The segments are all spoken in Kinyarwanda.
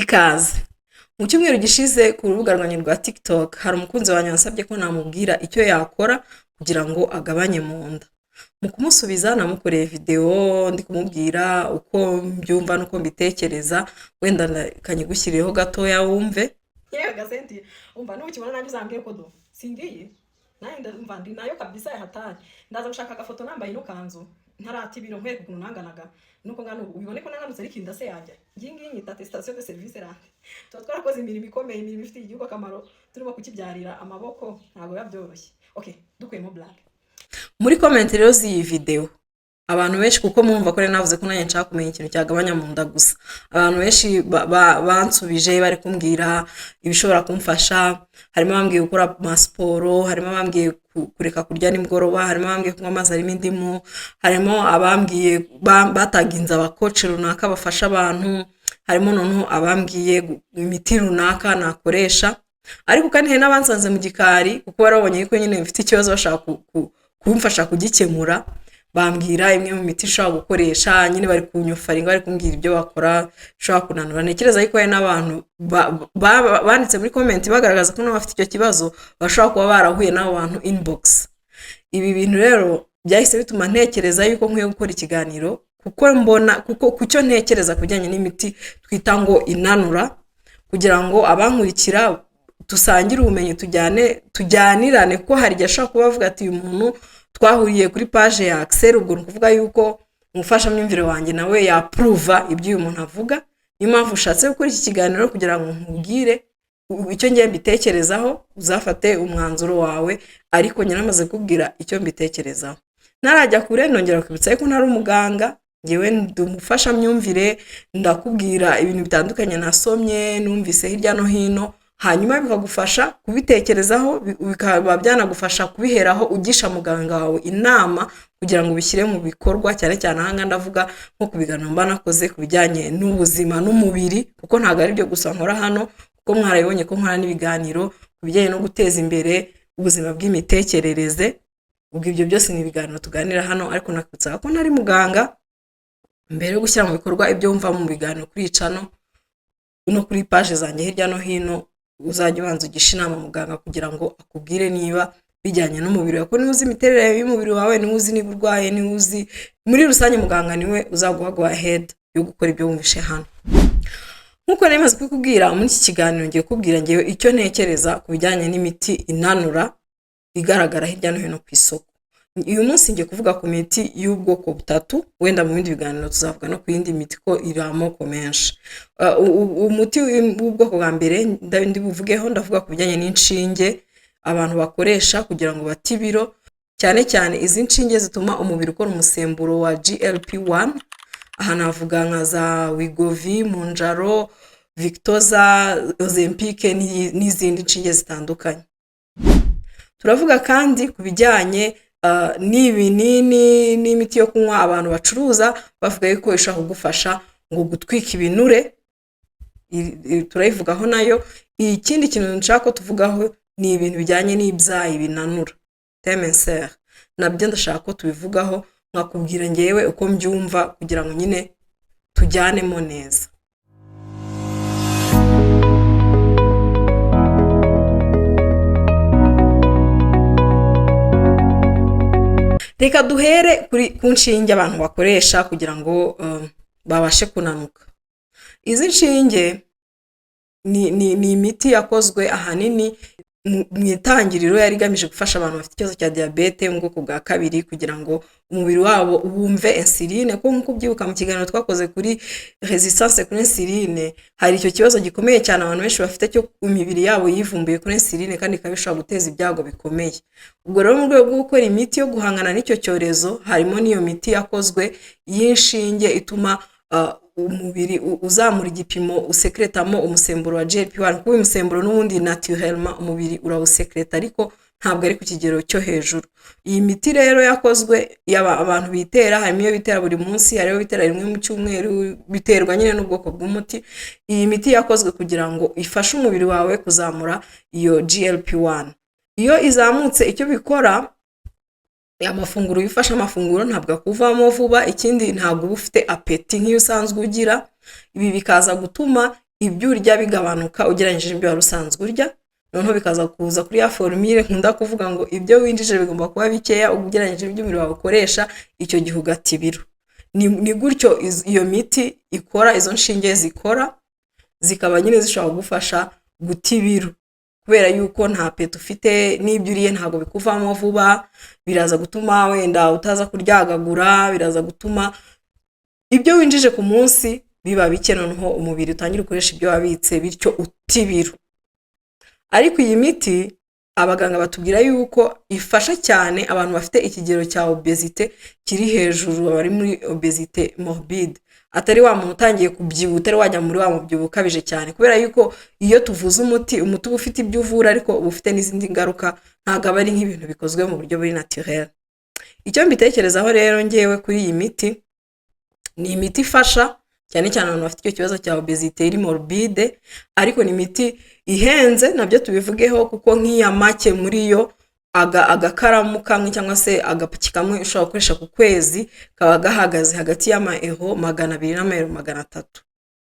Ikaze. Mu cyumweru gishize ku rubuga rwanjye rwa TikTok hari umukunzi wanjye wansabye ko namubwira icyo yakora kugira ngo agabanye mu nda. Mu kumusubiza namukoreye videwo ndi kumubwira uko mbyumva n'uko mbitekereza, wenda kanyigushyiriyeho gatoya wumve. Yewe gasenti, umva, nukibona nanjye uzambwire ko do singiye nanjye ndumva ndi nayo kabisa ya hatari. Ndaza gushaka agafoto nambaye ino kanzu ntarata ibiro, nkwereka ukuntu nanganaga nuko ngana ubu, ubibone ko nananutse, ariko inda se yajya. Ngiyi ngiyi nyita attestation de service rendu. Tuba twarakoze imirimo ikomeye, imirimo ifitiye igihugu akamaro, turimo kukibyarira amaboko, ntabwo biba byoroshye. Okay, dukuyemo blague. Muri comment rero z'iyi videwo, abantu benshi, kuko mwumva ko rero navuze ko nanjye nshaka kumenya ikintu cyagabanya mu nda gusa, abantu benshi bansubije bari kumbwira ibishobora kumfasha. Harimo abambwiye gukora amasiporo, harimo abambwiye kureka kurya nimugoroba, harimo abambwiye kunywa amazi arimo indimu, harimo abambwiye bataginze abakoci runaka bafasha abantu, harimo noneho abambwiye imiti runaka nakoresha. Ariko kandi hari n'abansanze mu gikari, kuko bari babonye yuko nyine mfite ikibazo, bashaka kumfasha kugikemura, bambwira imwe mu miti ishobora gukoresha. Nyine bari kunyofaringa, bari kumbwira ibyo bakora bishobora kunanura. Ntekereza yuko hari n'abantu banditse muri comment bagaragaza ko nabo bafite icyo kibazo, bashobora kuba barahuye n'abo bantu inbox. Ibi bintu rero byahise bituma ntekereza yuko nkwiye gukora ikiganiro, kuko mbona, kuko ku cyo ntekereza ku bijyanye n'imiti twita ngo inanura, kugira ngo abankurikira dusangire ubumenyi, tujyane, tujyanirane, kuko hari igihe ashobora kuba avuga ati: "Uyu muntu twahuriye kuri page ya Axel, ubwo ni ukuvuga yuko umufashamyumvire wanjye nawe yapuruva ibyo uyu muntu avuga." Niyo mpamvu ushatse gukora iki kiganiro, kugira ngo nkubwire icyo ngiye mbitekerezaho, uzafate umwanzuro wawe, ariko nyaramaze kubwira icyo mbitekerezaho. Ntarajya kure, nongera kwibutsa yuko ntari umuganga. Ngewe ndi umufashamyumvire. Ndakubwira ibintu bitandukanye nasomye, numvise hirya no hino, hanyuma bikagufasha kubitekerezaho, bikaba byanagufasha kubiheraho ugisha muganga wawe inama kugira ngo ubishyire mu bikorwa. Cyane cyane aha ngaha ndavuga nko ku biganiro mba nakoze ku bijyanye n'ubuzima n'umubiri, kuko ntabwo ari byo gusa nkora hano, kuko mwarabibonye ko nkora n'ibiganiro ku bijyanye no guteza imbere ubuzima bw'imitekerereze. Ubwo ibyo byose ni ibiganiro tuganira hano, ariko nakwibutsa ko ntari muganga. Mbere yo gushyira mu bikorwa ibyo wumva mu biganiro kuri iyi channel no kuri page zanjye hirya no hino, uzajya ubanza ugisha inama muganga kugira ngo akubwire niba bijyanye n'umubiri wawe, kuko niba uzi imiterere y'umubiri wawe, niba uzi niba urwaye, niba uzi muri rusange, muganga niwe uzaguha go ahead yo gukora ibyo wumvishe hano. Nk'uko nari maze kubikubwira, muri iki kiganiro ngiye kubwira ngewe icyo ntekereza ku bijyanye n'imiti inanura igaragara hirya no hino ku isoko. Uyu munsi ngiye kuvuga ku miti y'ubwoko butatu, wenda mu bindi biganiro tuzavuga no ku yindi miti ko iri amoko menshi. Umuti w'ubwoko bwa mbere ndi buvugeho, ndavuga ku bijyanye n'inshinge abantu bakoresha kugira ngo bate ibiro, cyane cyane izi nshinge zituma umubiri ukora umusemburo wa GLP-1. Aha navuga nka za Wegovy, Mounjaro, Victoza, Ozempic n'izindi nshinge zitandukanye. Turavuga kandi ku bijyanye n'ibinini n'imiti yo kunywa abantu bacuruza bavuga yuko ishobora kugufasha ngo gutwika ibinure. Turayivugaho nayo. Ikindi kintu nshaka ko tuvugaho ni ibintu bijyanye n'ibyayi binanura, thé minceur. Nabyo ndashaka ko tubivugaho, nkakubwira ngewe uko mbyumva, kugira ngo nyine tujyanemo neza. Reka duhere ku nshinge abantu bakoresha kugira ngo babashe kunanuka. Izi nshinge ni imiti yakozwe ahanini mu itangiriro yari igamije gufasha abantu bafite ikibazo cya diyabete mu bwoko bwa kabiri, kugira ngo umubiri wabo wumve insuline, kuko nk'uko ubyibuka mu kiganiro twakoze kuri resistance kuri insuline, hari icyo kibazo gikomeye cyane abantu benshi bafite cyo imibiri yabo yivumbuye kuri insuline, kandi ikaba ishobora guteza ibyago bikomeye. Ubwo rero mu rwego rwo gukora imiti yo guhangana n'icyo cyorezo, harimo n'iyo miti yakozwe y'inshinge ituma umubiri uzamura igipimo usekeretamo umusemburo wa GLP-1, kuko uyu musemburo n'ubundi naturellement umubiri urawusekereta, ariko ntabwo ari ku kigero cyo hejuru. Iyi miti rero yakozwe yaba abantu bitera, harimo iyo bitera buri munsi, harimo iyo bitera rimwe mu cyumweru, biterwa nyine n'ubwoko bw'umuti. Iyi miti yakozwe kugira ngo ifashe umubiri wawe kuzamura iyo GLP-1. Iyo izamutse, icyo bikora, amafunguro, iyo ufashe amafunguro ntabwo akuvamo vuba. Ikindi, ntabwo uba ufite appétit nk'iyo usanzwe ugira. Ibi bikaza gutuma ibyo urya bigabanuka ugereranyije n'ibyo wari usanzwe urya. Noneho bikaza kuza kuri ya formule nkunda kuvuga ngo ibyo winjije bigomba kuba bikeya ugereranyije n'ibyo umubiri wawe ukoresha, icyo gihe ugata ibiro. Ni gutyo iyo miti ikora, izo nshinge zikora, zikaba nyine zishobora kugufasha guta ibiro kubera yuko nta appétit ufite, n'ibyo uriye ntabwo bikuvamo vuba. Biraza gutuma wenda utaza kuryagagura, biraza gutuma ibyo winjije ku munsi biba bike, noneho umubiri utangire ukoresha ibyo wabitse, bityo uta ibiro. Ariko iyi miti abaganga batubwira yuko ifasha cyane abantu bafite ikigero cya obésité kiri hejuru, bari muri obésité morbide, atari wa muntu utangiye kubyibuha, utari wajya muri wa mubyibuho ukabije cyane, kubera yuko iyo tuvuze umuti, umuti uba ufite ibyo uvura ariko uba ufite n'izindi ngaruka, ntabwo aba ari nk'ibintu bikozwe mu buryo buri naturel. Icyo mbitekerezaho rero ngewe kuri iyi miti, ni imiti ifasha cyane cyane abantu bafite icyo kibazo cya obésité iri morbide, ariko ni imiti ihenze, nabyo tubivugeho, kuko nk'iya make muri yo, agakaramu kamwe cyangwa se agapaki kamwe ushobora gukoresha ku kwezi kaba gahagaze hagati y'amayero 200 n'amayero 300.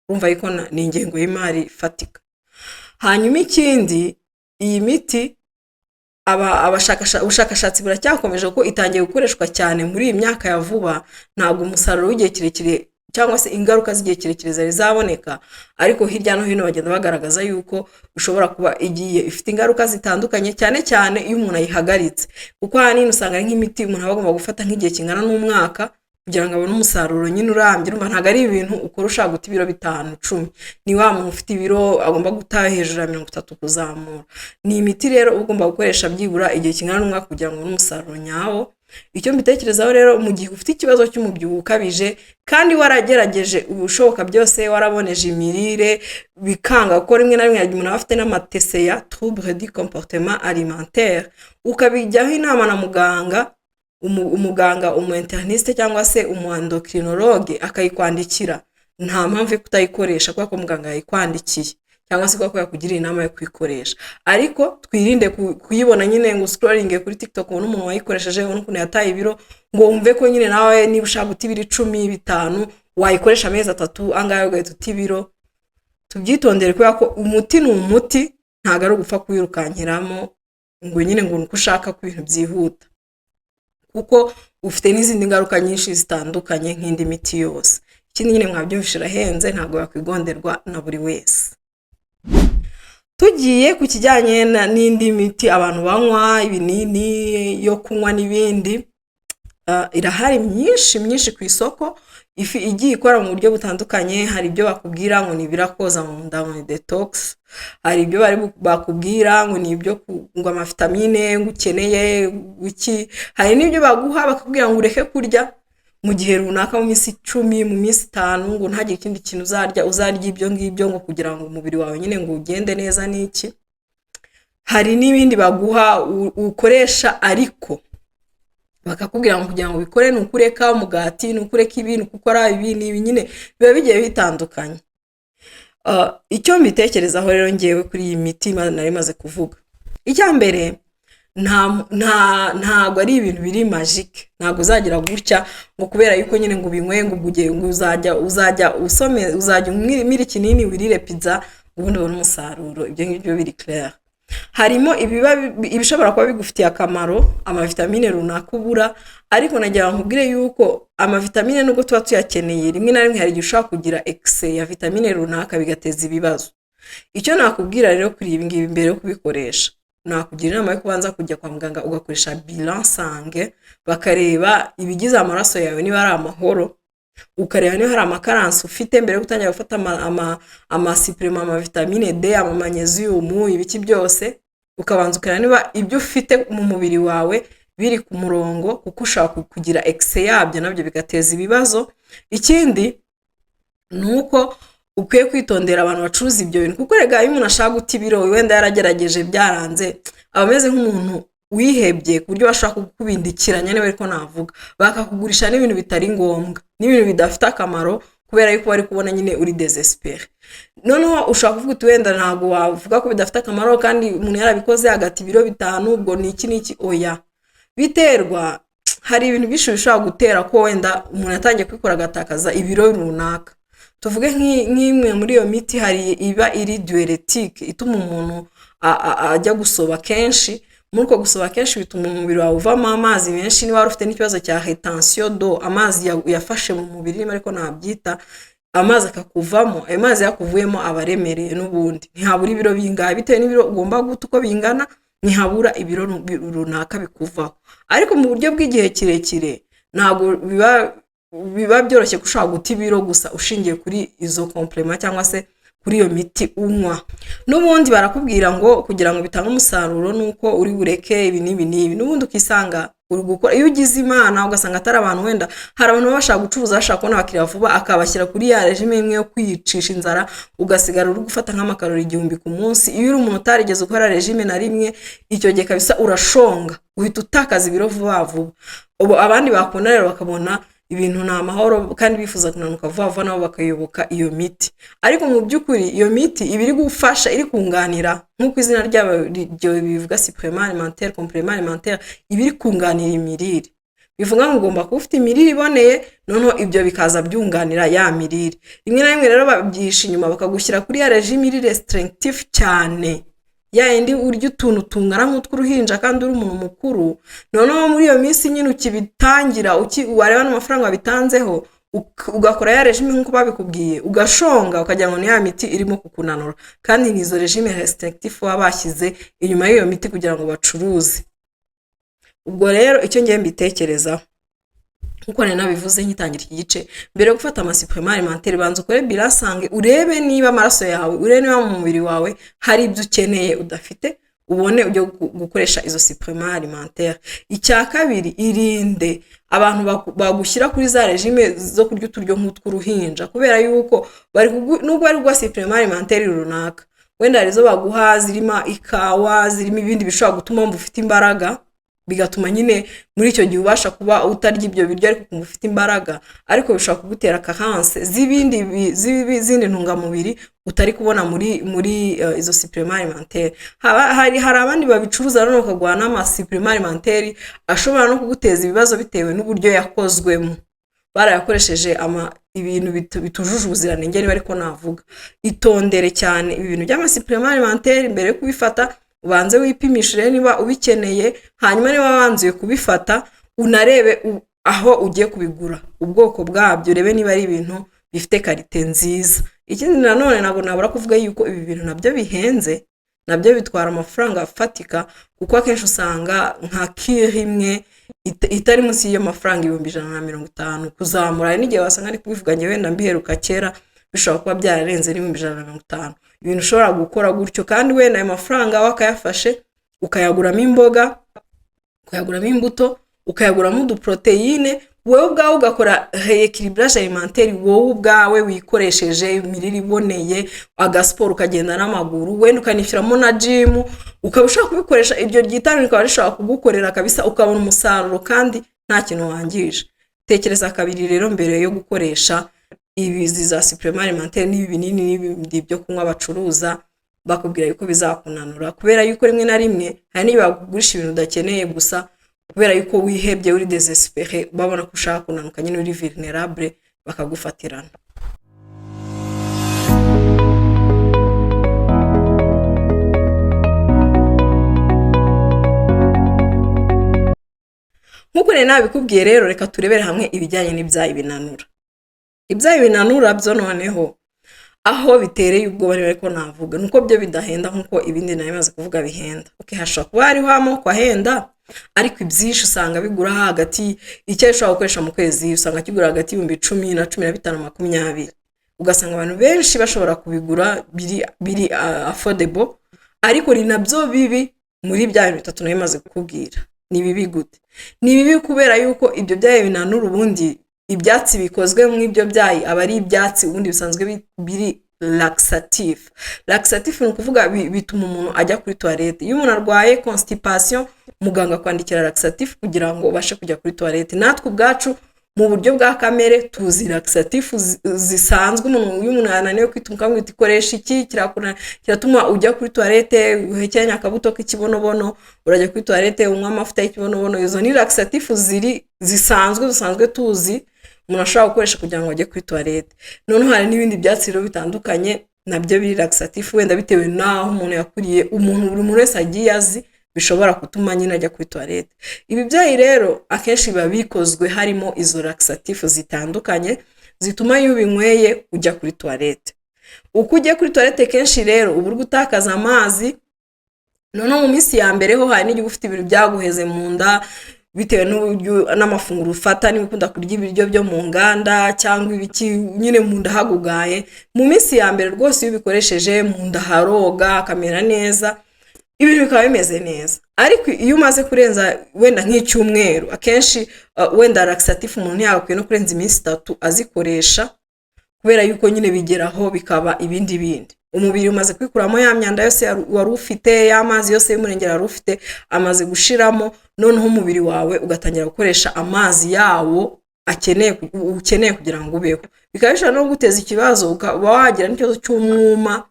Urumva yuko ni ingengo y'imari ifatika. Hanyuma ikindi, iyi miti ubushakashatsi buracyakomeje kuko itangiye gukoreshwa cyane muri iyi myaka ya vuba. Ntabwo umusaruro w'igihe kirekire cyangwa se ingaruka z'igihe kirekire zari zaboneka, ariko hirya no hino bagenda bagaragaza yuko ishobora kuba igiye ifite ingaruka zitandukanye, cyane cyane iyo umuntu ayihagaritse, kuko ahanini usanga ari nk'imiti umuntu aba agomba gufata nk'igihe kingana n'umwaka kugira ngo abone umusaruro nyine urambye. Urumva ntabwo ari ibintu ukora ushaka guta ibiro 5, 10. Ni wa muntu ufite ibiro agomba guta hejuru ya 30 kuzamura. Ni imiti rero uba ugomba gukoresha byibura igihe kingana n'umwaka kugira ngo ubone umusaruro nyawo. Icyo mbitekerezaho rero, mu gihe ufite ikibazo cy'umubyibuho ukabije kandi waragerageje ubushoboka byose, waraboneje imirire bikanga, kuko rimwe na rimwe hari igihe umuntu aba afite n'ama TCA, trouble du comportement alimentaire, ukabijyaho inama na muganga, umuganga umu interniste cyangwa se umu endocrinologue akayikwandikira, nta mpamvu yo kutayikoresha kubera ko muganga yayikwandikiye cyangwa se kubera ko yakugiriye inama yo kuyikoresha. Ariko twirinde kuyibona nyine ngo scrolling kuri TikTok ubone umuntu wayikoresheje, ubone ukuntu yataye ibiro, ngo wumve ko nyine nawe niba ushaka guta ibiro 10, 5, wayikoresha amezi 3 angahe ugahita uta ibiro. Tubyitondere kubera ko umuti ni umuti, ntabwo ari ugupfa kuwirukankiramo ngo nyine ngo ni uko ushaka ko ibintu byihuta, kuko ufite n'izindi ngaruka nyinshi zitandukanye nk'indi miti yose. Ikindi nyine mwabyumvishe, irahenze, ntabwo yakwigonderwa na buri wese. Tugiye ku kijyanye n'indi miti abantu banywa, ibinini yo kunywa n'ibindi, irahari myinshi myinshi ku isoko, ifi igiye ikora mu buryo butandukanye. Hari ibyo bakubwira ngo ni ibirakoza mu nda, ngo ni detox. Hari ibyo bari bakubwira ngo ni ibyo ngo amavitamine ngo ukeneye iki. Hari n'ibyo baguha bakakubwira ngo ureke kurya mu gihe runaka, mu minsi 10, mu minsi 5, ngo ntagire ikindi kintu uzarya, uzarya ibyo ngibyo, ngo kugira ngo umubiri wawe nyine ngo ugende neza n'iki. Hari n'ibindi baguha ukoresha, ariko bakakubwira ngo kugira ngo ubikore ni uko ureka umugati, ni uko ureka ibi, ni uko ukora ibi n'ibi, nyine biba bigiye bitandukanye. Icyo mbitekerezaho rero ngewe kuri iyi miti nari maze kuvuga, icya mbere, ntabwo ari ibintu biri magique. Ntabwo uzagira gutya ngo kubera yuko nyine ngo ubinyweye ngo ubwo ugiye ngo uzajya usome, uzajya umira ikinini, wirire pizza, ubundi ubone umusaruro. Ibyo ngibyo biri clair. Harimo ibiba ibishobora kuba bigufitiye akamaro, amavitamine runaka ubura, ariko nagira ngo nkubwire yuko amavitamine nubwo tuba tuyakeneye, rimwe na rimwe hari igihe ushobora kugira excès ya vitamine runaka bigateza ibibazo. Icyo nakubwira rero kuri ibi ngibi, mbere yo kubikoresha nakugira inama yo kubanza kujya kwa muganga ugakoresha bilan sanguin, bakareba ibigize amaraso yawe niba ari amahoro, ukareba niba hari ama carences ufite mbere yo gutangira gufata ama suppléments, amavitamine D, amamagnésium, ibiki byose, ukabanza ukareba niba ibyo ufite mu mubiri wawe biri ku murongo, kuko ushobora kugira excès yabyo nabyo bigateza ibibazo. Ikindi ni uko ukwiye kwitondera abantu bacuruza ibyo bintu, kuko rega iyo umuntu ashaka guta ibiro, wenda yaragerageje byaranze, aba ameze nk'umuntu wihebye, ku buryo bashobora kukubindikiranya, niba ariko navuga, bakakugurisha n'ibintu bitari ngombwa, n'ibintu bidafite akamaro, kubera yuko bari kubona nyine uri désespéré. Noneho ushobora kuvuga uti wenda ntabwo wavuga ko bidafite akamaro kandi umuntu yarabikoze agata ibiro 5, ubwo ni iki n'iki. Oya, biterwa, hari ibintu byinshi bishobora gutera ko wenda umuntu yatangiye kwikora agatakaza ibiro runaka. Tuvuge nk'imwe muri iyo miti, hari iba iri diurétique, ituma umuntu ajya gusoba kenshi. Muri uko gusoba kenshi bituma umubiri wawe uvamo amazi menshi. Niba wari ufite n'ikibazo cya rétention d'eau, amazi yafashe mu mubiri, niba ariko nabyita, amazi akakuvamo, ayo mazi yakuvuyemo aba aremereye. N'ubundi ntihabura ibiro bingahe, bitewe n'ibiro ugomba guta uko bingana, ntihabura ibiro runaka bikuvaho. Ariko mu buryo bw'igihe kirekire ntabwo biba byoroshye ko ushobora guta ibiro gusa ushingiye kuri izo compléments cyangwa se kuri iyo miti unywa. N'ubundi barakubwira ngo kugira ngo bitange umusaruro ni uko uri bureke ibi n'ibi n'ibi. N'ubundi ukisanga uri gukora. Iyo ugize Imana ugasanga atari abantu, wenda hari abantu baba bashaka gucuruza, bashaka kubona abakiriya vuba, akabashyira kuri ya régime imwe yo kwiyicisha inzara, ugasigara uri gufata nk'amakarori 1000 ku munsi. Iyo uri umuntu utarigeze ukora régime na rimwe, icyo gihe kabisa urashonga, uhita utakaza ibiro vuba vuba. Ubu abandi bakunda rero bakabona ibintu ni amahoro kandi bifuza kunanuka vuba vuba, nabo bakayoboka iyo miti. Ariko mu by'ukuri iyo miti iba iri gufasha, iri kunganira, nk'uko izina ryabo ryo bivuga, supplément alimentaire, complément alimentaire, iba iri kunganira imirire. Bivuga ngo ugomba kuba ufite imirire iboneye, noneho ibyo bikaza byunganira ya mirire. Rimwe na rimwe rero babyihisha inyuma, bakagushyira kuri ya régime iri restrictif cyane, ya yindi urya utuntu tungana nk'utw'uruhinja kandi uri umuntu mukuru. Noneho muri iyo minsi nyine ukibitangira, wareba n'amafaranga wabitanzeho, ugakora ya régime nk'uko babikubwiye, ugashonga, ukagira ngo ni ya miti irimo kukunanura, kandi ni izo régime restrictif baba bashyize inyuma y'iyo miti kugira ngo bacuruze. Ubwo rero icyo ngiye mbitekerezaho, nkuko nari nabivuze nkitangira iki gice, mbere yo gufata amasuppléments alimentaires, banza ukore bilan sanguin, urebe niba amaraso yawe, urebe niba mu mubiri wawe hari ibyo ukeneye udafite, ubone ujye gukoresha izo suppléments alimentaires. Icya kabiri, irinde abantu bagushyira kuri za régime zo kurya uturyo nk'utw'uruhinja, kubera yuko nubwo bari kuguha supplément alimentaire runaka, wenda hari izo baguha zirimo ikawa, zirimo ibindi bishobora gutuma wumva ufite imbaraga, bigatuma nyine muri icyo gihe ubasha kuba utarya ibyo biryo ariko ukumva ufite imbaraga, ariko bishobora kugutera carence z'ibindi z'izindi ntungamubiri utari kubona muri izo supplément alimentaire. Hari abandi babicuruza rero bakaguha n'amasuppléments alimentaire ashobora no kuguteza ibibazo bitewe n'uburyo yakozwemo, barayakoresheje ibintu bitujuje ubuziranenge, niba ariko navuga. Itondere cyane ibi bintu by'amasuppléments alimentaire. Mbere yo kubifata, ubanze wipimishe, urebe niba ubikeneye. Hanyuma niba wanzuye kubifata, unarebe aho ugiye kubigura, ubwoko bwabyo, urebe niba ari ibintu bifite qualité nziza. Ikindi nanone, ntabwo nabura kuvuga yuko ibi bintu nabyo bihenze, nabyo bitwara amafaranga afatika, kuko akenshi usanga nka cure imwe itari munsi y'iyo mafaranga 150,000 kuzamura. Hari n'igihe wasanga, ari kubivuga njye wenda mbiheruka kera, bishobora kuba byararenze n'150,000. Ibintu ushobora gukora gutyo, kandi wenda ayo mafaranga wakayafashe ukayaguramo imboga, ukayaguramo imbuto, ukayaguramo uduprotéines, wowe ubwawe ugakora rééquilibrage alimentaire, wowe ubwawe wikoresheje imirire iboneye, agasiporo, ukagenda n'amaguru, wenda ukanishyuramo na gym, ukaba ushobora kubikoresha, iryo ryitanu rikaba rishobora kugukorera kabisa, ukabona umusaruro kandi nta kintu wangije. Tekereza kabiri rero mbere yo gukoresha ibi za supplément alimentaire n'ibi binini n'ibindi byo kunywa bacuruza bakubwira yuko bizakunanura, kubera yuko rimwe na rimwe hari n'igihe bakugurisha ibintu udakeneye gusa kubera yuko wihebye, uri désespéré, babona ko ushaka kunanuka nyine, uri vulnérable, bakagufatirana. Nk'uko nari nabikubwiye rero, reka turebere hamwe ibijyanye n'ibyayi binanura. Ibyayi binanura byo noneho aho bitereye ubwoba, niba ariko navuga, ni uko byo bidahenda nk'uko ibindi nari maze kuvuga bihenda. Okay, hashobora kuba hariho amoko ahenda, ariko ibyinshi usanga bigura hagati, icyo ushobora gukoresha mu kwezi usanga kigura hagati y'10,000 na 15, 20, ugasanga abantu benshi bashobora kubigura, biri affordable. Ariko ni nabyo bibi muri bya bintu bitatu nari maze kukubwira. Ni bibi gute? Ni bibi kubera yuko ibyo byayi binanura, ubundi ibyatsi bikozwe mu ibyo byayi aba ari ibyatsi ubundi bisanzwe biri laxatif. Laxatif ni ukuvuga bituma umuntu ajya kuri toilette. Iyo umuntu arwaye constipation, muganga akwandikira laxatif kugira ngo ubashe kujya kuri toilette. Natwe ubwacu mu buryo bwa kamere tuzi laxatif zisanzwe. Umuntu, iyo umuntu yananiwe kwituma, ukamubwira uti koresha iki, kiratuma ujya kuri toilette, uhekenya akabuto k'ikibonobono, urajya kuri toilette, unywa amavuta y'ikibonobono. Izo ni laxatif ziri zisanzwe, dusanzwe tuzi. Umuntu ashobora gukoresha kugira ngo ajye kuri toilette. Noneho hari n'ibindi byatsi rero bitandukanye nabyo biri laxatif, wenda bitewe n'aho umuntu yakuriye, umuntu, buri muntu wese agiye azi bishobora gutuma nyine ajya kuri toilette. Ibi byayi rero akenshi biba bikozwe harimo izo laxatif zitandukanye zituma iyo ubinyweye ujya kuri toilette. Uko ugiye kuri toilette kenshi rero, uba uri gutakaza amazi. Noneho mu minsi ya mbere ho hari n'igihe uba ufite ibintu byaguheze mu nda bitewe n'uburyo n'amafunguro ufata, niba ukunda kurya ibiryo byo mu nganda cyangwa ibiki, nyine mu nda hagugaye. Mu minsi ya mbere rwose iyo ubikoresheje, mu nda haroga hakamera neza, ibintu bikaba bimeze neza. Ariko iyo umaze kurenza wenda nk'icyumweru, akenshi wenda laxatif umuntu ntiyagakwiye no kurenza iminsi 3 azikoresha, kubera yuko nyine bigeraho bikaba ibindi bindi. Umubiri umaze kwikuramo ya myanda yose wari ufite, y'amazi yose y'umurengera wari ufite amaze gushiramo. Noneho umubiri wawe ugatangira gukoresha amazi yawo akeneye, ukeneye kugira ngo ubeho. Bikaba bishobora no guteza ikibazo, ukaba wagira n'ikibazo cy'umwuma,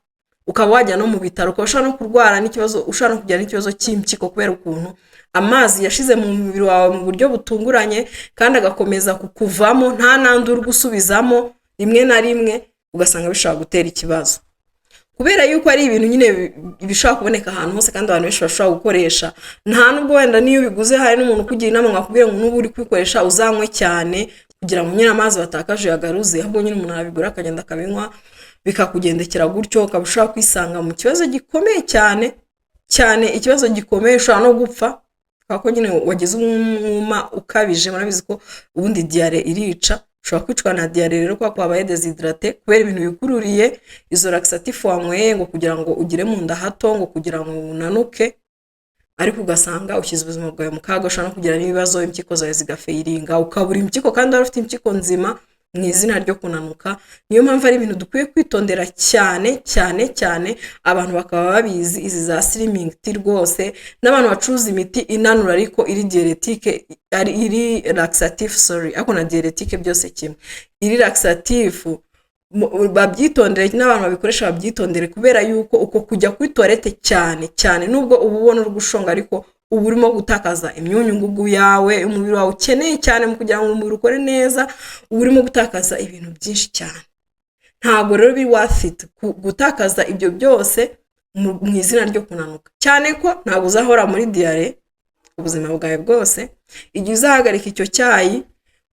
ukaba wajya no mu bitaro, ukaba ushobora no kurwara n'ikibazo, ushobora no kugira n'ikibazo cy'impyiko, kubera ukuntu amazi yashize mu mubiri wawe mu buryo butunguranye kandi agakomeza kukuvamo nta n'andi uri gusubizamo. Rimwe na rimwe ugasanga bishobora gutera ikibazo, kubera yuko ari ibintu nyine bishobora kuboneka ahantu hose kandi abantu benshi bashobora gukoresha. Nta nubwo wenda n'iyo ubiguze hari n'umuntu ukugira inama ngo akubwire ngo nuba uri kubikoresha uzanywe cyane kugira ngo nyine amazi watakaje uyagaruze. Ahubwo nyine umuntu arabigura akagenda akabinywa, bikakugendekera gutyo, ukaba ushobora kwisanga mu kibazo gikomeye cyane cyane, ikibazo gikomeye, ushobora no gupfa kubera ko nyine wagize umwuma ukabije. Murabizi ko ubundi diyare irica. Ushobora kwicwa na diyare rero kubera ko wabaye déshydraté, kubera ibintu bikururiye, izo laxatif wanyweye ngo kugira ngo ugire mu nda hato, ngo kugira ngo unanuke, ariko ugasanga ushyize ubuzima bwawe mu kaga. Ushobora no kugira n'ibibazo, impyiko zawe zigafailinga, ukabura impyiko kandi wari ufite impyiko nzima, mu izina ryo kunanuka. Niyo mpamvu ari ibintu dukwiye kwitondera cyane cyane cyane, abantu bakaba babizi. Izi za slimming tea rwose, n'abantu bacuruza imiti inanura ariko iri diurétique, ari iri laxatif, sorry, ariko na diurétique byose kimwe, iri laxatif, babyitondere, n'abantu babikoresha babyitondere, kubera yuko uko kujya kuri toilette cyane cyane, nubwo uba ubona uri gushonga, ariko uba urimo gutakaza imyunyungugu yawe umubiri wawe ukeneye cyane mu kugira ngo umubiri ukore neza. Uba urimo gutakaza ibintu byinshi cyane. Ntabwo rero biri worth it gutakaza ibyo byose mu izina ryo kunanuka, cyane ko ntabwo uzahora muri diyare ubuzima bwawe bwose. Igihe uzahagarika icyo cyayi,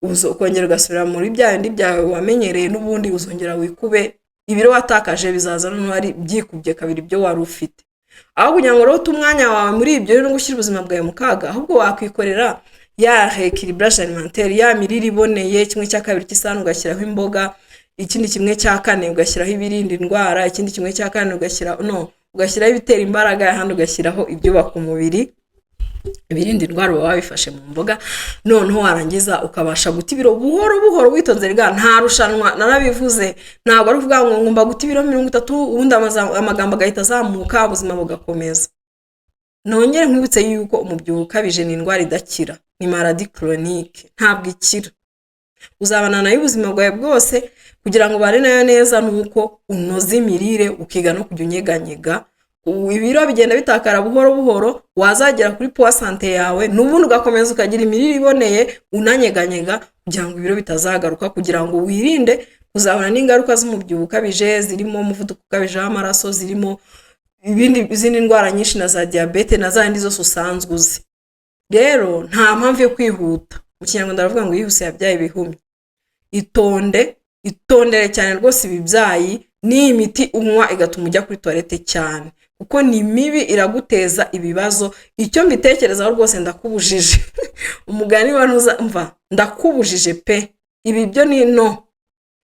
ukongera ugasubira muri bya bindi byawe wamenyereye, n'ubundi uzongera wikube ibiro watakaje, bizaza noneho ari byikubye kabiri ibyo wari ufite. Aho kugira ngo rero ute umwanya wawe muri ibyo no gushyira ubuzima bwawe mu kaga, ahubwo wakwikorera ya rééquilibrage alimentaire, ya mirire iboneye: kimwe cya kabiri cy'isahani ugashyiraho imboga, ikindi kimwe cya kane ugashyiraho ibirinda indwara, ikindi kimwe cya kane ugashyira, no ugashyiraho ibitera imbaraga, ahandi ugashyiraho ibyubaka umubiri. Ibirinda indwara uba wabifashe mu mboga. Noneho warangiza ukabasha guta ibiro buhoro buhoro, witonze. Rega nta rushanwa, narabivuze. Ntabwo ari ukuvuga ngo ngomba guta ibiro 30, ubundi amagambo agahita azamuka, ubuzima bugakomeza. Nongere nkwibutse yuko umubyibuho ukabije ni indwara idakira, ni maladie chronique, ntabwo ikira, uzabana nayo ubuzima bwawe bwose. Kugira ngo ubane nayo neza ni uko unoza imirire, ukiga no kujya unyeganyega. Ubu ibiro bigenda bitakara buhoro buhoro, wazagera kuri poids santé yawe, n'ubundi ugakomeza ukagira imirire iboneye, unanyeganyega, kugira ngo ibiro bitazagaruka, kugira ngo wirinde kuzahura n'ingaruka z'umubyibuho ukabije, zirimo umuvuduko ukabije w'amaraso, zirimo izindi ndwara nyinshi na za diyabete na za zindi zose usanzwe uzi. Rero nta mpamvu yo kwihuta. Mu Kinyarwanda baravuga ngo yihuse yabyaye ibihumye. Itonde, itondere cyane rwose ibi byayi n'iyi miti unywa igatuma ujya kuri toilette cyane, kuko ni mibi, iraguteza ibibazo. Icyo mbitekerezaho rwose, ndakubujije. Umugani wa ntuza mva, ndakubujije pe. Ibi byo ni no,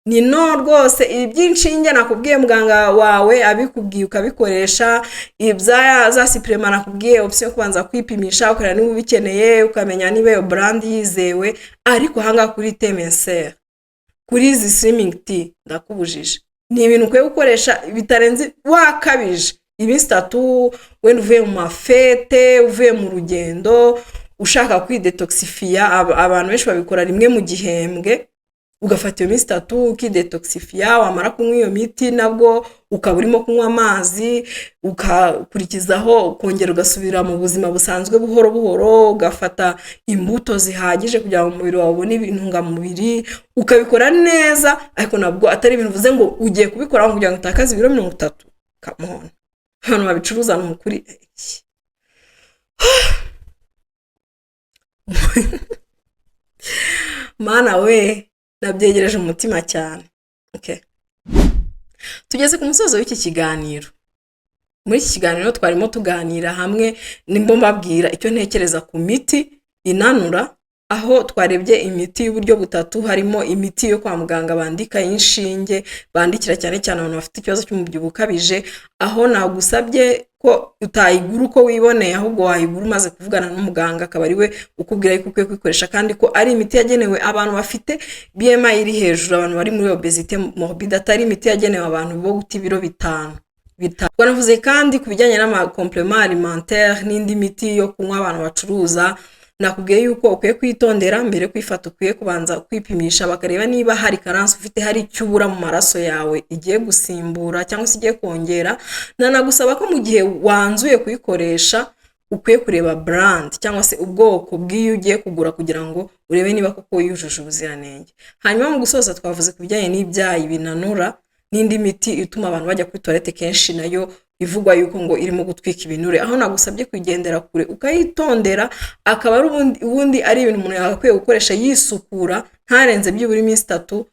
ni no rwose. Ibi by'inshinge nakubwiye, muganga wawe abikubwiye ukabikoresha, ibya za suppléments nakubwiye, option yo kubanza kwipimisha, ukareba niba ubikeneye, ukamenya niba iyo brand yizewe. Ariko ahangaha kuri thé minceur, kuri izi slimming tea, ndakubujije. Ni ibintu ukwiye gukoresha bitarenze, wakabije iminsi 3, wenda uvuye mu mafete, uvuye mu rugendo, ushaka kwidetoxifiya. Abantu benshi babikora rimwe mu gihembwe. Ugafata iyo minsi 3 ukidetoxifiya, wamara kunywa iyo miti nabwo ukaba urimo kunywa amazi, ukakurikizaho ukongera ugasubira mu buzima busanzwe buhoro buhoro, ugafata imbuto zihagije kugira ngo umubiri wawe ubone intungamubiri, ukabikora neza, ariko nabwo atari ibintu uvuze ngo ugiye kubikora kugira ngo utakaze ibiro 30. Come on, abantu babicuruza ni ukuri. Mana we, nabyegereje umutima cyane. Okay. Tugeze ku musozo w'iki kiganiro. Muri iki kiganiro twarimo tuganira hamwe, nimbo mbabwira icyo ntekereza ku miti inanura, aho twarebye imiti y'uburyo butatu. Harimo imiti yo kwa muganga bandika y'inshinge, bandikira cyane cyane abantu bafite ikibazo cy'umubyibuho ukabije, aho nagusabye ko utayigura uko wiboneye, ahubwo wayigura umaze kuvugana n'umuganga, akaba ari we ukubwira yuko ukwiye kuyikoresha, kandi ko ari imiti yagenewe abantu bafite BMI iri hejuru, abantu bari muri obésité morbide, atari imiti yagenewe abantu bo guta ibiro 5 bitanu. Twanavuze kandi ku bijyanye n'ama complément alimentaire n'indi miti yo kunywa abantu bacuruza. Nakubwiye yuko ukwiye kwitondera mbere yo kuyifata, ukwiye kubanza kwipimisha bakareba niba hari carence ufite, hari icyo ubura mu maraso yawe igiye gusimbura cyangwa se igiye kongera. Nanagusaba ko mu gihe wanzuye kuyikoresha ukwiye kureba brand cyangwa se ubwoko bw'iyo ugiye kugura, kugira ngo urebe niba koko yujuje ubuziranenge. Hanyuma mu gusoza twavuze ku bijyanye n'ibyayi binanura n'indi miti ituma abantu bajya kuri toilette kenshi, nayo ivugwa yuko ngo irimo gutwika ibinure, aho nagusabye kuyigendera kure ukayitondera, akaba ari ubundi ari ibintu umuntu yagakwiye gukoresha yisukura, ntarenze byibura iminsi 3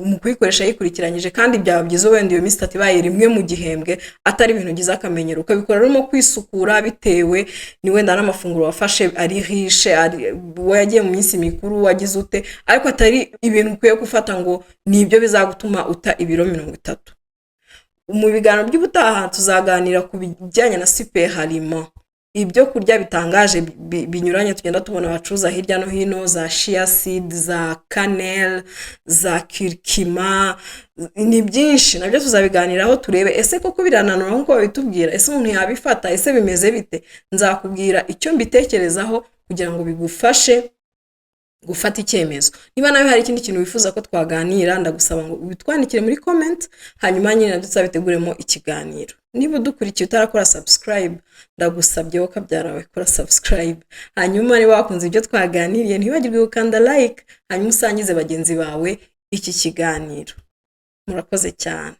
mu kuyikoresha yikurikiranyije. Kandi byaba byiza wenda iyo minsi 3 ibaye rimwe mu gihembwe, atari ibintu ugize akamenyero, ukabikora urimo kwisukura bitewe ni wenda n'amafunguro wafashe ari riche, ari wagiye mu minsi mikuru wagize ute, ariko atari ibintu ukwiye gufata ngo ni ibyo bizagutuma uta ibiro 30. Mu biganiro by'ubutaha tuzaganira ku bijyanye na super aliment, ibyo kurya bitangaje binyuranye tugenda tubona bacuruza hirya no hino, za chia seed, za cannelle, za curcuma, ni byinshi. Nabyo tuzabiganiraho turebe ese koko birananura nk'uko babitubwira, ese umuntu yabifata, ese bimeze bite? Nzakubwira icyo mbitekerezaho kugira ngo bigufashe gufata icyemezo. Niba nawe hari ikindi kintu wifuza ko twaganira, ndagusaba ngo ubitwandikire muri comment, hanyuma nyine nabyo tuzabiteguremo ikiganiro. Niba udukurikiye utarakora subscribe, ndagusabye wowe kabyarawe, kora subscribe. Hanyuma niba wakunze ibyo twaganiriye, ntiwibagirwe gukanda like, hanyuma usangize bagenzi bawe iki kiganiro. Murakoze cyane.